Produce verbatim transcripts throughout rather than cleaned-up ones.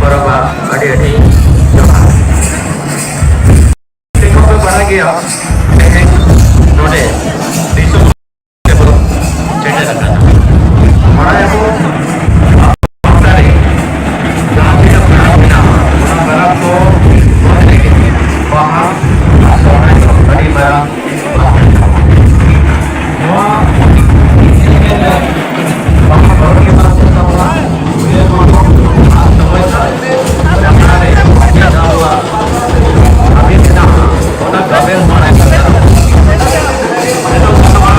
ᱵᱟᱵᱟ, ᱟᱹᱰᱤ ᱟᱹᱰᱤ ᱡᱚᱦᱟᱨ᱾ ᱪᱮᱫ ᱠᱚᱯᱮ ᱵᱟᱲᱟᱭ ᱜᱮᱭᱟ? ᱛᱮᱦᱮᱧ ᱱᱚᱰᱮ ᱫᱤᱥᱚᱢ ᱛᱮᱵᱚᱱ ᱥᱮᱴᱮᱨ ᱟᱠᱟᱱᱟ᱾ ᱵᱟᱲᱟᱭᱟᱵᱚᱱ, ᱥᱟᱶᱛᱟ ᱨᱮ ᱡᱟᱦᱟᱸ ᱛᱤᱱᱟᱹᱜ ᱯᱟᱨᱟᱵᱽ ᱢᱮᱱᱟᱜᱼᱟ, ᱚᱱᱟ ᱯᱟᱨᱟᱵᱽ ᱠᱚ ᱢᱩᱫᱽ ᱨᱮᱜᱮ ᱵᱟᱦᱟ ᱟᱨ ᱥᱚᱦᱨᱟᱭ ᱫᱚ ᱟᱹᱰᱤ ᱢᱟᱨᱟᱝ ᱱᱚᱣᱟ ᱵᱟᱦᱟ ᱵᱟᱨᱚ ᱜᱮ ᱵᱟᱝ ᱛᱟᱵᱚᱱᱟ, ᱩᱭᱦᱟᱹᱨ ᱢᱟᱵᱚᱱ ᱟᱨ ᱥᱚᱢᱚᱭ ᱥᱟᱶᱛᱮ ᱡᱟᱦᱟᱸ ᱨᱮ ᱟᱵᱚᱣᱟᱜ ᱠᱟᱹᱢᱤ ᱢᱮᱱᱟᱜᱼᱟ, ᱚᱱᱟ ᱠᱟᱹᱢᱤ ᱵᱟᱲᱟᱭ ᱠᱟᱛᱮ ᱱᱤᱛᱚᱜ ᱱᱚᱣᱟ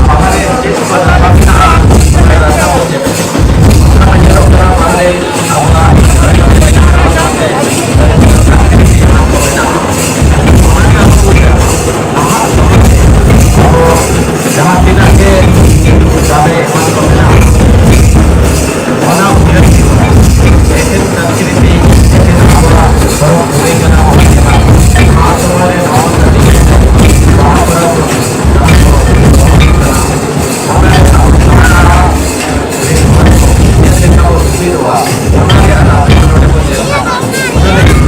ᱵᱟᱦᱟ ᱨᱮ ᱪᱮᱫ ᱠᱚ ᱞᱟᱜᱟᱣ ᱢᱮᱱᱟᱜᱼᱟ, ᱚᱱᱟ ᱨᱟᱥᱟ ᱵᱚᱱ ᱪᱮᱫ ᱚᱱᱟ ᱧᱮᱞᱚᱜ ᱠᱟᱱᱟ ᱵᱟᱦᱟ ᱨᱮ ᱟᱵᱚᱣᱟᱜ ᱡᱟᱦᱟᱸ ᱛᱤᱱᱟᱹᱜ ᱜᱮ ᱫᱟᱲᱮ ᱮᱢᱟᱱ ᱠᱚ ᱢᱮᱱᱟᱜᱼᱟ, ᱚᱱᱟ ᱩᱭᱦᱟᱹᱨ ᱦᱩᱭᱩᱜᱼᱟ᱾ ᱮᱠᱷᱮᱱ ᱥᱚᱝᱥᱠᱨᱤᱛᱤ, ᱮᱠᱷᱮᱱ ᱟᱵᱚᱣᱟᱜ ᱫᱷᱚᱨᱚᱢ ᱯᱩᱨᱟᱹᱭ ᱠᱟᱱᱟ, ᱚᱱᱟ ᱠᱟᱱᱟ᱾ ᱱᱚᱣᱟ ᱥᱚᱢᱚᱭ ᱨᱮ ᱱᱚᱣᱟ ᱠᱟᱹᱴᱤᱡ ᱵᱟᱦᱟ ᱯᱚᱨᱚᱵᱽ ᱡᱟᱦᱟᱸ ᱠᱚ ᱦᱩᱭᱩᱜ ᱠᱟᱱᱟ, ᱚᱱᱟ ᱨᱮᱱᱟᱜ ᱚᱱᱟ ᱨᱮᱱ ᱦᱚᱲ ᱠᱚ ᱪᱮᱫ ᱞᱮᱠᱟ ᱵᱚ ᱥᱩᱵᱤᱫᱷᱚᱜᱼᱟ, ᱚᱱᱟ ᱜᱮ ᱟᱞᱮ ᱟᱯᱮ ᱱᱚᱰᱮ ᱵᱚ ᱧᱮᱞ ᱠᱟᱱᱟ᱾ ᱚᱱᱟ ᱞᱟᱹᱜᱤᱫ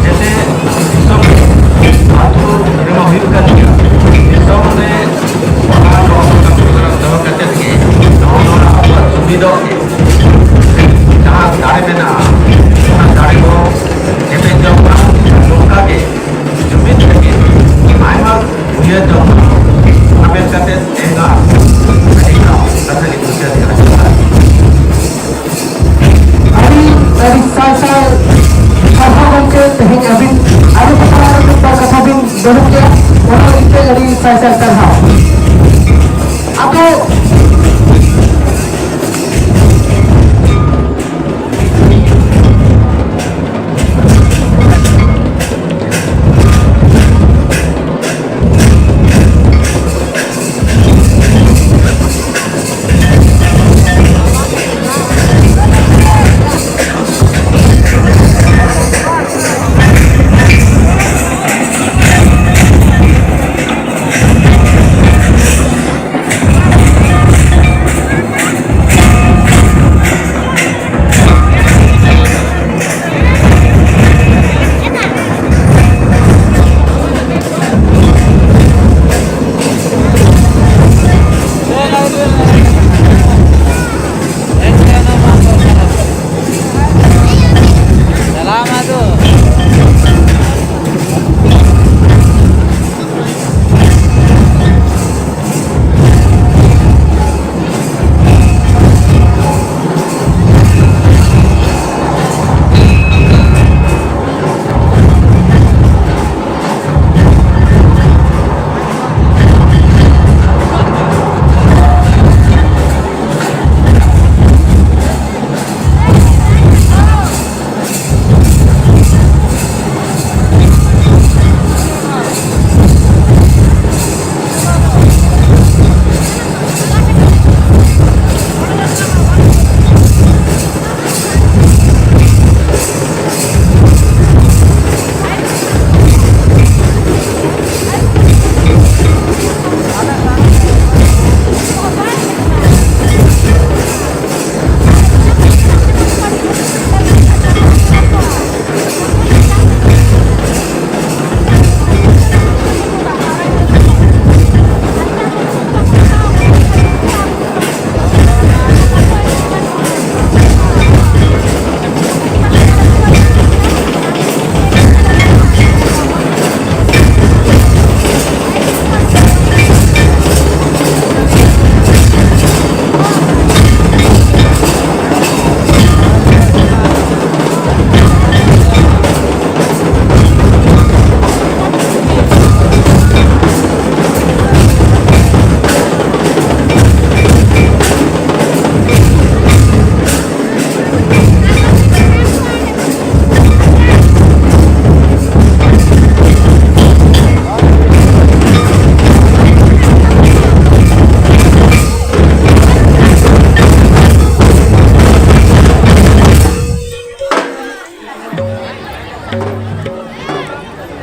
ᱡᱮᱛᱮ ᱫᱤᱥᱚᱢ ᱨᱮ ᱟᱹᱛᱩ ᱨᱮᱢᱟ ᱦᱩᱭᱩᱜ ᱠᱟᱱ ᱜᱮᱭᱟ, ᱫᱤᱥᱚᱢ ᱨᱮ ᱚᱱᱟ ᱱᱚᱣᱟ ᱠᱚ ᱠᱟᱹᱢᱤ ᱦᱚᱨᱟ ᱫᱚᱦᱚ ᱠᱟᱛᱮᱫ ᱜᱮ ᱱᱚᱜᱼᱚ ᱱᱚᱣᱟ ᱟᱵᱚᱣᱟᱜ ᱥᱩᱵᱤᱫᱷᱟ ᱜᱮ ᱡᱟᱦᱟᱸ ᱫᱟᱲᱮ ᱢᱮᱱᱟᱜᱼᱟ, ᱚᱱᱟ ᱫᱟᱲᱮ ᱵᱚ ᱠᱮᱴᱮᱡ ᱡᱚᱝ ᱢᱟ᱾ ᱱᱚᱝᱠᱟ ᱜᱮ ᱡᱩᱢᱤᱫ ᱞᱟᱹᱜᱤᱫ ᱟᱭᱢᱟ ᱩᱭᱦᱟᱹᱨ ᱡᱚᱝ ᱢᱟ᱾ ᱚᱱᱟ ᱢᱮᱱ ᱠᱟᱛᱮᱫ ᱛᱮᱦᱮᱧ ᱫᱚ ᱟᱹᱰᱤ ᱜᱟᱱ ᱠᱟᱛᱷᱟ ᱜᱮ ᱢᱩᱪᱟᱹᱫ ᱮᱫᱟ᱾ ᱟᱹᱰᱤ, ᱟᱹᱰᱤ ᱥᱟᱭ ᱥᱟᱭ ᱥᱟᱨᱦᱟᱣ ᱜᱚᱢᱠᱮ, ᱛᱮᱦᱮᱧ ᱟᱹᱵᱤᱱ ᱟᱞᱮ ᱠᱚ ᱛᱟᱞᱟ ᱨᱮ ᱢᱤᱫ ᱵᱟᱨ ᱠᱟᱛᱷᱟ ᱵᱤᱱ ᱫᱩᱲᱩᱵ ᱠᱮᱫᱟ, ᱚᱱᱟ ᱞᱟᱹᱜᱤᱫ ᱛᱮ ᱟᱹᱰᱤ ᱥᱟᱭ ᱥᱟᱭ ᱥᱟᱨᱦᱟᱣ᱾ ᱟᱫᱚ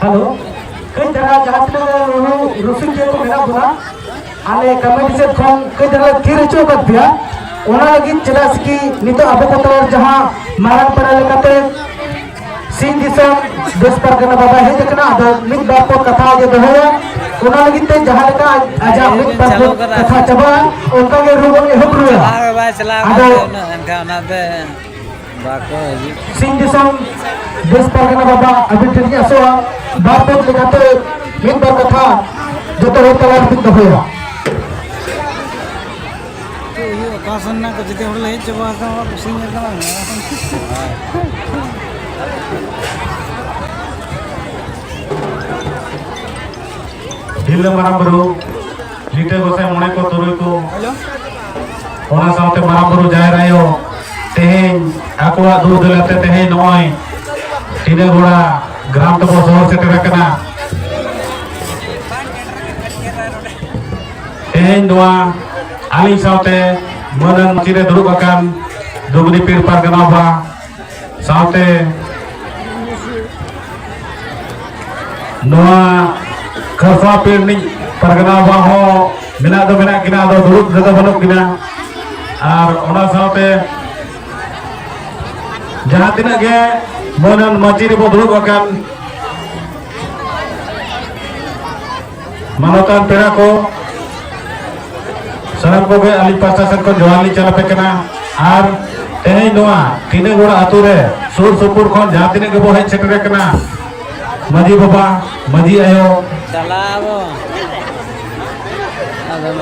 ᱦᱮᱞᱳ, ᱠᱟᱹᱡ ᱫᱷᱟᱨᱟ ᱡᱟᱦᱟᱸ ᱛᱤᱱᱟᱹᱜ ᱨᱩ ᱨᱩᱥᱤᱠᱤᱭᱟᱹ ᱠᱚ ᱢᱮᱱᱟᱜ ᱵᱚᱱᱟ, ᱟᱞᱮ ᱠᱚᱢᱤᱴᱤ ᱥᱮᱫ ᱠᱷᱚᱱ ᱠᱟᱹᱡ ᱫᱷᱟᱨᱟ ᱛᱷᱤᱨ ᱦᱚᱪᱚ ᱟᱠᱟᱫ ᱯᱮᱭᱟ᱾ ᱚᱱᱟ ᱞᱟᱹᱜᱤᱫ ᱪᱮᱫᱟᱜ ᱥᱮ ᱠᱤ ᱱᱤᱛᱚᱜ ᱟᱵᱚ ᱠᱚ ᱛᱟᱞᱟ ᱨᱮ ᱡᱟᱦᱟᱸ ᱢᱟᱨᱟᱝ ᱯᱮᱲᱟ ᱞᱮᱠᱟᱛᱮ ᱥᱤᱧ ᱫᱤᱥᱚᱢ ᱫᱮᱥ ᱯᱟᱨᱜᱟᱱᱟ ᱵᱟᱵᱟ ᱦᱮᱡ ᱟᱠᱟᱱᱟ, ᱟᱫᱚ ᱢᱤᱫ ᱵᱟᱨ ᱯᱚᱫ ᱠᱟᱛᱷᱟ ᱜᱮ ᱫᱚᱦᱚᱭᱟ᱾ ᱚᱱᱟ ᱞᱟᱹᱜᱤᱫ ᱛᱮ ᱡᱟᱦᱟᱸ ᱞᱮᱠᱟ ᱟᱡᱟᱜ ᱢᱤᱫ ᱵᱟᱨ ᱯᱚᱫ ᱠᱟᱛᱷᱟ ᱪᱟᱵᱟᱜᱼᱟ, ᱚᱱᱠᱟ ᱜᱮ ᱨᱩ ᱵᱚᱱ ᱮᱦᱚᱵ ᱨᱩᱣᱟᱹᱲᱟ᱾ ᱪᱟᱞᱟᱣ ᱜᱮ ᱵᱟᱭ ᱪᱟᱞᱟᱣ ᱟᱫᱚ ᱠᱟᱱ ᱛᱟᱦᱮᱸ, ᱩᱱᱟᱹᱜ ᱮᱱᱠᱷᱟᱱ ᱚᱱᱟᱛᱮ ᱵᱟᱠᱚ ᱦᱤᱡᱩᱜ᱾ ᱥᱤᱧ ᱫᱤᱥᱚᱢ ᱫᱮᱥ ᱯᱟᱨᱜᱟᱱᱟ ᱵᱟᱵᱟ ᱟᱹᱵᱤᱱ ᱴᱷᱮᱱ ᱤᱧ ᱟᱥᱚᱜᱼᱟ, ᱵᱟᱨ ᱯᱚᱫ ᱞᱮᱠᱟᱛᱮ ᱢᱤᱫ ᱵᱟᱨ ᱠᱟᱛᱷᱟ ᱡᱚᱛᱚ ᱦᱚᱲ ᱛᱟᱞᱟ ᱨᱮᱵᱤᱱ ᱫᱚᱦᱚᱭᱟ᱾ ᱚᱠᱟ ᱥᱮᱱ ᱨᱮᱱᱟᱜ ᱠᱚ ᱡᱮᱛᱮ ᱦᱚᱲ ᱞᱮ ᱦᱮᱡ ᱪᱟᱵᱟ ᱟᱠᱟᱱᱟ, ᱚᱲᱟᱜ ᱠᱚ ᱥᱤᱧ ᱟᱠᱟᱱᱟ᱾ ᱛᱤᱨᱞᱟᱹ ᱢᱟᱨᱟᱝ ᱵᱩᱨᱩ, ᱞᱤᱴᱟᱹ ᱜᱚᱸᱥᱟᱭ ᱢᱚᱬᱮ ᱠᱚ ᱛᱩᱨᱩᱭ ᱠᱚ, ᱚᱱᱟ ᱥᱟᱶᱛᱮ ᱢᱟᱨᱟᱝ ᱵᱩᱨᱩ ᱡᱟᱦᱮᱨ ᱟᱭᱳ ᱛᱮᱦᱮᱧ ᱟᱠᱚᱣᱟᱜ ᱫᱩᱞᱟᱹᱲ ᱛᱮ ᱛᱮᱦᱮᱧ ᱱᱚᱜᱼᱚᱭ ᱴᱤᱰᱟᱹᱜᱚᱲᱟ ᱜᱨᱟᱢ ᱛᱮᱵᱚ ᱥᱚᱦᱚᱨ ᱥᱮᱴᱮᱨ ᱟᱠᱟᱱᱟ᱾ ᱛᱮᱦᱮᱧ ᱱᱚᱣᱟ ᱟᱹᱞᱤᱧ ᱥᱟᱶᱛᱮ ᱢᱟᱹᱱᱟᱱ ᱢᱟᱹᱪᱤ ᱨᱮ ᱫᱩᱲᱩᱵ ᱟᱠᱟᱱ ᱫᱩᱜᱽᱱᱤ ᱯᱤᱲ ᱯᱟᱨᱜᱟᱱᱟ ᱵᱟ ᱥᱟᱶᱛᱮ ᱱᱚᱣᱟ ᱠᱷᱟᱨᱥᱟ ᱯᱤᱲ ᱨᱤᱱᱤᱡ ᱯᱟᱨᱜᱟᱱᱟ ᱵᱟ ᱦᱚᱸ ᱢᱮᱱᱟᱜ ᱫᱚ ᱢᱮᱱᱟᱜ ᱠᱤᱱᱟ, ᱟᱫᱚ ᱫᱩᱲᱩᱵ ᱨᱮᱫᱚ ᱵᱟᱹᱱᱩᱜ ᱠᱤᱱᱟ᱾ ᱟᱨ ᱚᱱᱟ ᱥᱟᱶᱛᱮ ᱡᱟᱦᱟᱸ ᱛᱤᱱᱟᱹᱜ ᱜᱮ ᱢᱟᱹᱱᱟᱱ ᱢᱟᱹᱪᱤ ᱨᱮᱵᱚ ᱫᱩᱲᱩᱵ ᱟᱠᱟᱱ ᱢᱟᱱᱚᱛᱟᱱ ᱯᱮᱲᱟ ᱠᱚ, ᱥᱟᱱᱟᱢ ᱠᱚᱜᱮ ᱟᱹᱞᱤᱧ ᱯᱟᱥᱴᱟ ᱥᱮᱫ ᱠᱷᱚᱱ ᱡᱚᱦᱟᱨ ᱞᱤᱧ ᱪᱟᱞ ᱟᱯᱮ ᱠᱟᱱᱟ᱾ ᱟᱨ ᱛᱮᱦᱮᱧ ᱱᱚᱣᱟ ᱴᱤᱰᱟᱹᱜᱚᱲᱟ ᱟᱹᱛᱩ ᱨᱮ ᱥᱩᱨ ᱥᱩᱯᱩᱨ ᱠᱷᱚᱱ ᱡᱟᱦᱟᱸ ᱛᱤᱱᱟᱹᱜ ᱜᱮᱵᱚ ᱦᱮᱡ ᱥᱮᱴᱮᱨ ᱟᱠᱟᱱᱟ, ᱢᱟᱹᱡᱷᱤ ᱵᱟᱵᱟ, ᱢᱟᱹᱡᱷᱤ ᱟᱭᱳ, ᱪᱟᱞᱟᱣ ᱟᱵᱚ᱾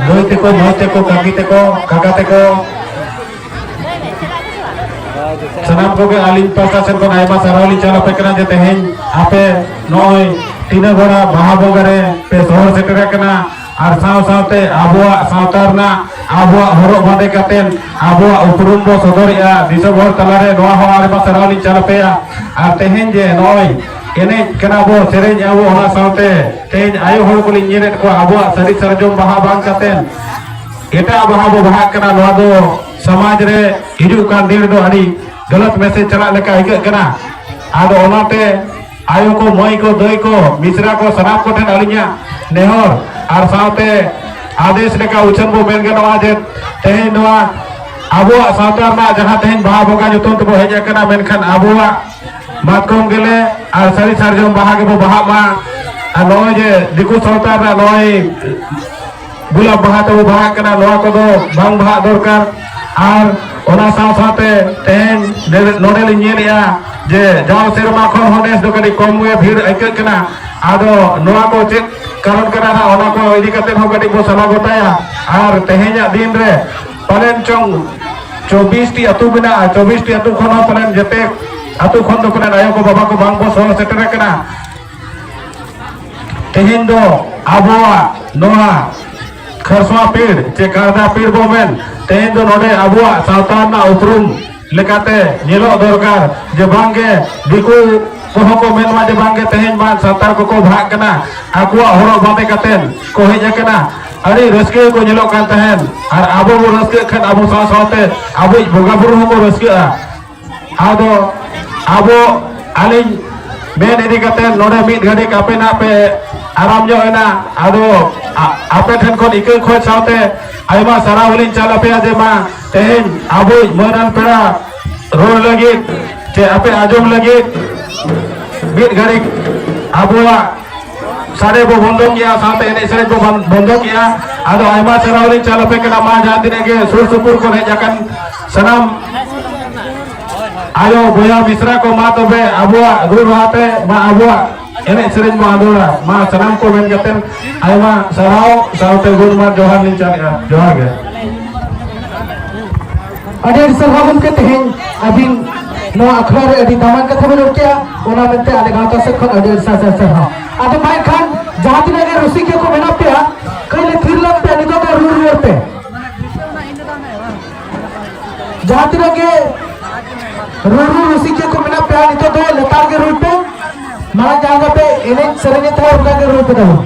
ᱫᱟᱹᱭ ᱛᱮᱠᱚ, ᱢᱟᱹᱭ ᱛᱮᱠᱚ, ᱠᱟᱹᱠᱤ ᱛᱮᱠᱚ, ᱠᱟᱠᱟ ᱛᱮᱠᱚ, ᱥᱟᱱᱟᱢ ᱠᱚᱜᱮ ᱟᱹᱞᱤᱧ ᱯᱟᱥᱴᱟ ᱥᱮᱫ ᱠᱷᱚᱱ ᱟᱭᱢᱟ ᱥᱟᱨᱦᱟᱣ ᱞᱤᱧ ᱪᱟᱞ ᱟᱯᱮ ᱠᱟᱱᱟ ᱡᱮ ᱛᱮᱦᱮᱧ ᱟᱯᱮ ᱱᱚᱜᱼᱚᱭ ᱴᱤᱰᱟᱹᱜᱚᱲᱟ ᱵᱟᱦᱟ ᱵᱚᱸᱜᱟ ᱨᱮ ᱯᱮ ᱥᱚᱦᱚᱨ ᱥᱮᱴᱮᱨ ᱟᱠᱟᱱᱟ᱾ ᱟᱨ ᱥᱟᱶ ᱥᱟᱶᱛᱮ ᱟᱵᱚᱣᱟᱜ ᱥᱟᱶᱛᱟ ᱨᱮᱱᱟᱜ ᱟᱵᱚᱣᱟᱜ ᱦᱚᱨᱚᱜ ᱵᱟᱸᱫᱮ ᱠᱟᱛᱮᱫ ᱟᱵᱚᱣᱟᱜ ᱩᱯᱨᱩᱢ ᱵᱚ ᱥᱚᱫᱚᱨᱮᱜᱼᱟ ᱫᱤᱥᱚᱢ ᱦᱚᱲ ᱛᱟᱞᱟᱨᱮ, ᱱᱚᱣᱟ ᱦᱚᱸ ᱟᱭᱢᱟ ᱥᱟᱨᱦᱟᱣ ᱞᱤᱧ ᱪᱟᱞ ᱟᱯᱮᱭᱟ᱾ ᱟᱨ ᱛᱮᱦᱮᱧ ᱡᱮ ᱱᱚᱜᱼᱚᱭ ᱮᱱᱮᱡ ᱠᱟᱱᱟ ᱵᱚ, ᱥᱮᱨᱮᱧ ᱟᱵᱚ, ᱚᱱᱟ ᱥᱟᱶᱛᱮ ᱛᱮᱦᱮᱧ ᱟᱭᱳ ᱦᱚᱲ ᱠᱚᱞᱤᱧ ᱧᱮᱞᱮᱫ ᱠᱚᱣᱟ ᱟᱵᱚᱣᱟᱜ ᱥᱟᱹᱨᱤ ᱥᱟᱨᱡᱚᱢ ᱵᱟᱦᱟ ᱵᱟᱝ ᱠᱟᱛᱮᱫ ᱮᱴᱟᱜ ᱵᱟᱦᱟ ᱵᱚ ᱵᱟᱦᱟᱜ ᱠᱟᱱᱟ᱾ ᱱᱚᱣᱟ ᱫᱚ ᱥᱚᱢᱟᱡᱽ ᱨᱮ ᱦᱤᱡᱩᱜ ᱠᱟᱱ ᱫᱤᱱ ᱨᱮᱫᱚ ᱟᱹᱰᱤ ᱜᱟᱞᱟᱛ ᱢᱮᱥᱮᱡᱽ ᱪᱟᱞᱟᱜ ᱞᱮᱠᱟ ᱟᱹᱭᱠᱟᱹᱜ ᱠᱟᱱᱟ᱾ ᱟᱫᱚ ᱚᱱᱟᱛᱮ ᱟᱭᱳ ᱠᱚ, ᱢᱟᱹᱭ ᱠᱚ, ᱫᱟᱹᱭ ᱠᱚ, ᱢᱤᱥᱨᱟ ᱠᱚ, ᱥᱟᱱᱟᱢ ᱠᱚᱴᱷᱮᱱ ᱟᱹᱞᱤᱧᱟᱜ ᱱᱮᱦᱚᱨ ᱟᱨ ᱥᱟᱶᱛᱮ ᱟᱫᱮᱥ ᱞᱮᱠᱟ ᱩᱪᱷᱟᱹᱱ ᱵᱚ ᱢᱮᱱ ᱜᱟᱱᱚᱜᱼᱟ ᱡᱮ ᱛᱮᱦᱮᱧ ᱱᱚᱣᱟ ᱟᱵᱚᱣᱟᱜ ᱥᱟᱶᱛᱟ ᱨᱮᱱᱟᱜ ᱡᱟᱦᱟᱸ ᱛᱮᱦᱮᱧ ᱵᱟᱦᱟ ᱵᱚᱸᱜᱟ ᱧᱩᱛᱩᱢ ᱛᱮᱵᱚ ᱦᱮᱡ ᱟᱠᱟᱱᱟ, ᱢᱮᱱᱠᱷᱟᱱ ᱟᱵᱚᱣᱟᱜ ᱢᱟᱛᱠᱚᱢ ᱜᱮᱞᱮ ᱟᱨ ᱥᱟᱹᱨᱤ ᱥᱟᱨᱡᱚᱢ ᱵᱟᱦᱟ ᱜᱮᱵᱚ ᱵᱟᱦᱟᱜ ᱢᱟ᱾ ᱟᱨ ᱱᱚᱜᱼᱚᱭ ᱡᱮ ᱫᱤᱠᱩ ᱥᱟᱶᱛᱟ ᱨᱮᱱᱟᱜ ᱱᱚᱜᱼᱚᱭ ᱜᱩᱞᱟᱵ ᱵᱟᱦᱟ ᱛᱮᱵᱚ ᱵᱟᱦᱟᱜ ᱠᱟᱱᱟ, ᱱᱚᱣᱟ ᱠᱚᱫᱚ ᱵᱟᱝ ᱵᱟᱦᱟᱜ ᱫᱚᱨᱠᱟᱨ᱾ ᱟᱨ ᱚᱱᱟ ᱥᱟᱶ ᱥᱟᱶᱛᱮ ᱛᱮᱦᱮᱧ ᱱᱚᱰᱮ, ᱱᱚᱰᱮ ᱞᱤᱧ ᱧᱮᱞᱮᱜᱼᱟ ᱡᱮ ᱡᱟᱣ ᱥᱮᱨᱢᱟ ᱠᱷᱚᱱ ᱦᱚᱸ ᱱᱮᱥ ᱫᱚ ᱠᱟᱹᱴᱤᱡ ᱠᱚᱢ ᱜᱮ ᱵᱷᱤᱲ ᱟᱹᱭᱠᱟᱹᱜ ᱠᱟᱱᱟ᱾ ᱟᱫᱚ ᱱᱚᱣᱟ ᱠᱚ ᱪᱮᱫ ᱠᱟᱨᱚᱱ ᱠᱟᱱᱟ ᱦᱟᱸᱜ, ᱚᱱᱟ ᱠᱚ ᱤᱫᱤ ᱠᱟᱛᱮ ᱦᱚᱸ ᱠᱟᱹᱴᱤᱡ ᱵᱚ ᱥᱟᱞᱟ ᱜᱚᱴᱟᱭᱟ᱾ ᱟᱨ ᱛᱮᱦᱮᱧᱟᱜ ᱫᱤᱱ ᱨᱮ ᱯᱟᱞᱮᱱ ᱪᱚᱝ ᱪᱚᱵᱵᱤᱥ ᱴᱤ ᱟᱹᱛᱩ ᱢᱮᱱᱟᱜᱼᱟ, ᱪᱚᱵᱵᱤᱥ ᱴᱤ ᱟᱹᱛᱩ ᱠᱷᱚᱱ ᱦᱚᱸ ᱯᱟᱞᱮᱱ ᱡᱮᱛᱮ ᱟᱹᱛᱩ ᱠᱷᱚᱱ ᱫᱚ ᱯᱟᱞᱮᱱ ᱟᱭᱳ ᱠᱚ ᱵᱟᱵᱟ ᱠᱚ ᱵᱟᱝ ᱵᱚ ᱥᱚᱦᱚᱨ ᱥᱮᱴᱮᱨ ᱟᱠᱟᱱᱟ᱾ ᱛᱮᱦᱮᱧ ᱫᱚ ᱟᱵᱚᱣᱟᱜ ᱱᱚᱣᱟ ᱠᱷᱟᱨᱥᱚᱣᱟ ᱯᱤᱲ ᱪᱮ ᱠᱟᱨᱫᱟ ᱯᱤᱲ ᱵᱚ ᱢᱮᱱ, ᱛᱮᱦᱮᱧ ᱫᱚ ᱱᱚᱰᱮ ᱟᱵᱚᱣᱟᱜ ᱥᱟᱶᱛᱟ ᱨᱮᱱᱟᱜ ᱩᱯᱨᱩᱢ ᱞᱮᱠᱟᱛᱮ ᱧᱮᱞᱚᱜ ᱫᱚᱨᱠᱟᱨ ᱡᱮ ᱵᱟᱝᱜᱮ ᱫᱤᱠᱩ ᱠᱚᱦᱚᱸ ᱠᱚ ᱢᱮᱱ ᱢᱟ ᱡᱮ ᱵᱟᱝᱜᱮ ᱛᱮᱦᱮᱧ ᱢᱟ ᱥᱟᱱᱛᱟᱲ ᱠᱚᱠᱚ ᱵᱟᱦᱟᱜ ᱠᱟᱱᱟ, ᱟᱠᱚᱣᱟᱜ ᱦᱚᱨᱚᱜ ᱵᱟᱸᱫᱮ ᱠᱟᱛᱮ ᱠᱚ ᱦᱮᱡ ᱟᱠᱟᱱᱟ, ᱟᱹᱰᱤ ᱨᱟᱹᱥᱠᱟᱹ ᱜᱮᱠᱚ ᱧᱮᱞᱚᱜ ᱠᱟᱱ ᱛᱟᱦᱮᱸᱱ᱾ ᱟᱨ ᱟᱵᱚ ᱵᱚ ᱨᱟᱹᱥᱠᱟᱹᱜ ᱠᱷᱟᱱ ᱟᱵᱚ ᱥᱟᱶ ᱥᱟᱶᱛᱮ ᱟᱵᱚᱭᱤᱡ ᱵᱚᱸᱜᱟ ᱵᱩᱨᱩ ᱦᱚᱸᱠᱚ ᱨᱟᱹᱥᱠᱟᱹᱜᱼᱟ᱾ ᱟᱫᱚ ᱟᱵᱚ, ᱟᱹᱞᱤᱧ ᱢᱮᱱ ᱤᱫᱤ ᱠᱟᱛᱮ ᱱᱚᱰᱮ ᱢᱤᱫ ᱜᱷᱟᱹᱲᱤᱡ ᱟᱯᱮ ᱱᱟᱜ ᱯᱮ ᱟᱨᱟᱢ ᱧᱚᱜ ᱮᱱᱟ᱾ ᱟᱫᱚ ᱟ-, ᱟᱯᱮ ᱴᱷᱮᱱ ᱠᱷᱚᱱ ᱤᱠᱟᱹ ᱠᱷᱚᱡ ᱥᱟᱶᱛᱮ ᱟᱭᱢᱟ ᱥᱟᱨᱦᱟᱣ ᱞᱤᱧ ᱪᱟᱞ ᱟᱯᱮᱭᱟ ᱡᱮ ᱢᱟ ᱛᱮᱦᱮᱧ ᱟᱵᱚᱭᱤᱡ ᱢᱟᱹᱱᱟᱱ ᱯᱮᱲᱟ ᱨᱚᱲ ᱞᱟᱹᱜᱤᱫ ᱪᱮ ᱟᱯᱮ ᱟᱸᱡᱚᱢ ᱞᱟᱹᱜᱤᱫ ᱢᱤᱫ ᱜᱷᱟᱹᱲᱤᱡ ᱟᱵᱚᱣᱟᱜ ᱥᱟᱰᱮ ᱵᱚ ᱵᱚᱱᱫᱚ ᱠᱮᱜᱼᱟ, ᱥᱟᱶᱛᱮ ᱮᱱᱮᱡ ᱥᱮᱨᱮᱧ ᱵᱚ ᱵᱚᱱ-, ᱵᱚᱱᱫᱚ ᱠᱮᱜᱼᱟ᱾ ᱟᱫᱚ ᱟᱭᱢᱟ ᱥᱟᱨᱦᱟᱣ ᱞᱤᱧ ᱪᱟᱞ ᱟᱯᱮ ᱠᱟᱱᱟ᱾ ᱢᱟ ᱡᱟᱦᱟᱸ ᱛᱤᱱᱟᱹᱜ ᱜᱮ ᱥᱩᱨ ᱥᱩᱯᱩᱨ ᱠᱚ ᱦᱮᱡ ᱟᱠᱟᱱ ᱥᱟᱱᱟᱢ ᱟᱭᱳ ᱵᱚᱭᱦᱟ ᱢᱤᱥᱨᱟ ᱠᱚ, ᱢᱟ ᱛᱚᱵᱮ ᱟᱵᱚᱣᱟᱜ ᱨᱩ ᱨᱟᱦᱟ ᱛᱮ ᱢᱟ ᱟᱵᱚᱣᱟᱜ ᱮᱱᱮᱡ ᱥᱮᱨᱮᱧ ᱵᱚ ᱟᱸᱫᱳᱲᱟ᱾ ᱢᱟ ᱥᱟᱱᱟᱢ ᱠᱚ ᱢᱮᱱ ᱠᱟᱛᱮ ᱟᱭᱢᱟ ᱥᱟᱨᱦᱟᱣ ᱥᱟᱶᱛᱮ ᱜᱩᱱ ᱢᱟᱱ ᱡᱚᱦᱟᱨ ᱞᱤᱧ ᱪᱟᱞᱮᱜᱼᱟ᱾ ᱡᱚᱦᱟᱨ ᱜᱮ᱾ ᱟᱹᱰᱤ ᱟᱹᱰᱤ ᱥᱟᱨᱦᱟᱣ ᱜᱚᱢᱠᱮ, ᱛᱮᱦᱮᱧ ᱟᱹᱵᱤᱱ ᱱᱚᱣᱟ ᱟᱠᱷᱲᱟ ᱨᱮ ᱟᱹᱰᱤ ᱫᱟᱢᱟᱱ ᱠᱟᱛᱷᱟ ᱵᱤᱱ ᱨᱚᱲ ᱠᱮᱜᱼᱟ, ᱚᱱᱟ ᱢᱮᱱᱛᱮ ᱟᱞᱮ ᱜᱟᱶᱛᱟ ᱥᱮᱫ ᱠᱷᱚᱱ ᱟᱹᱰᱤ ᱟᱹᱰᱤ ᱥᱟᱨᱦᱟᱣ, ᱥᱟᱨᱦᱟᱣ᱾ ᱟᱫᱚ ᱢᱟ ᱮᱱᱠᱷᱟᱱ ᱡᱟᱦᱟᱸ ᱛᱤᱱᱟᱹᱜ ᱜᱮ ᱨᱩᱥᱤᱠᱤᱭᱟᱹ ᱠᱚ ᱢᱮᱱᱟᱜ ᱯᱮᱭᱟ, ᱠᱟᱹᱡ ᱞᱮ ᱛᱷᱤᱨ ᱞᱮᱱ ᱯᱮ, ᱱᱤᱛᱚᱜ ᱫᱚ ᱨᱩ ᱨᱩᱣᱟᱹᱲ ᱯᱮ᱾ ᱡᱟᱦᱟᱸ ᱛᱤᱱᱟᱹᱜ ᱜᱮ ᱨᱩ ᱨᱩ ᱨᱩᱥᱤᱠᱤᱭᱟᱹ ᱠᱚ ᱢᱮᱱᱟᱜ ᱯᱮᱭᱟ, ᱱᱤᱛᱚᱜ ᱫᱚ ᱞᱮᱛᱟᱲ ᱜᱮ ᱨᱩᱭ ᱯᱮ᱾ ᱢᱟᱲᱟᱝ ᱡᱟᱦᱟᱸ ᱞᱮᱠᱟ ᱯᱮ ᱮᱱᱮᱡ ᱥᱮᱨᱮᱧᱮᱫ ᱛᱟᱦᱮᱸᱫ, ᱚᱱᱠᱟ ᱜᱮ ᱨᱩᱭ ᱯᱮ ᱛᱟᱵᱚᱱ᱾